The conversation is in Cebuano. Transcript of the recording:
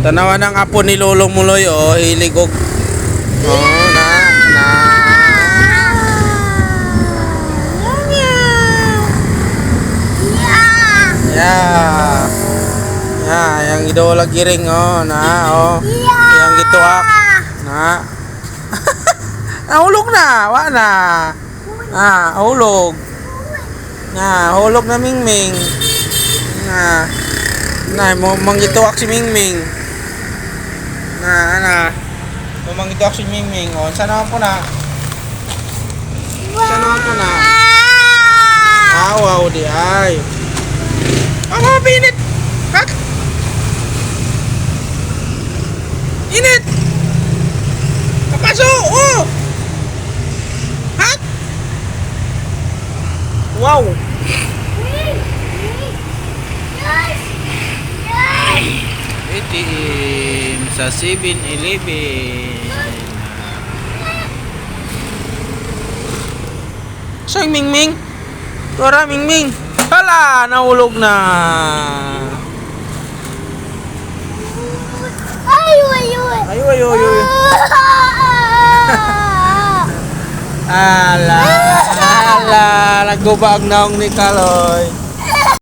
Tanawa ng apo ni Lolo Muloy, oh, hilig og. Oh, na na. Yeah. Yeah, yang idola giring, oh, na oh. Yang gituak. Na. Nahulog na, wa na. Ah, hulog. Na, hulog na Mingming. Na. Na, mo manggituak si Mingming. Na, ana. Mo manggituak si Mingming. Oh, sana naman po na? Sana naman po na? Ah, wow, di ay. Ang oh, init. Kat. Init. Kapaso. Oh. Hat. Wow. ATM sa 7-Eleven. Saan Mingming? Tora, Mingming. Hala, nahulog na. Ay, ay, ay. Ayo, ayo, ayo. Ala, ala, nagguba ang naong ni Kaloy.